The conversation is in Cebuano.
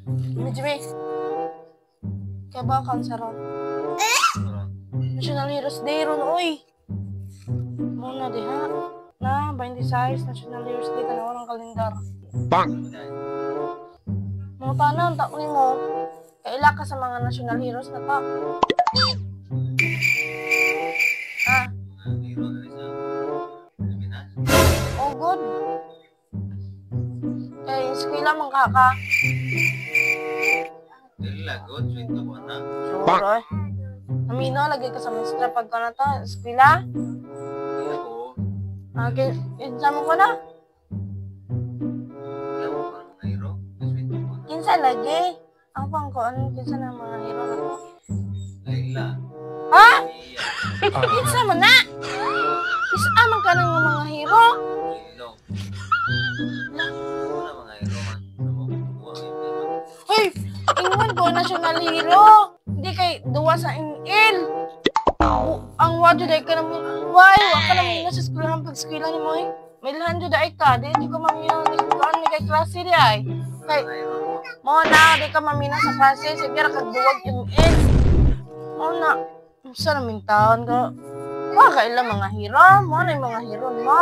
Jimmy, Jimmy. Kaya ba kang saron? National Heroes Day ron, oy. Muna diha. Na, 26, National Heroes Day, tanaw ng kalendar. Bang! Mga tanan, taon mo. Kaila ka sa mga national heroes na ta. Ah, oh good. Kay eskwela man ka ka. Sure, eh. Amino, lagi ka sa maestra pag ka na ta, eskwela. Ah, kinsa mo ko na? Kinsa lagi? Ang pang ko, ano, kinsa na mga hero na to? Ha? Kinsa man na? Kinsa man ka ng mga hero? Hoy, ingon ko national hero. Hindi kay duwa sa ML. Ang wadyo dai ka naman. Why, wa ka naman sa eskwelahan pag eskwela ni mo eh. May lahan jud ay ka, di ko mamina ni kuan ni kay klase di ay. Kay mo na di ka mamina sa klase, sige ra kag duwag ML. Mo na sa naming taon ka. Wa ka ila mga hero, mo na yung mga hero mo.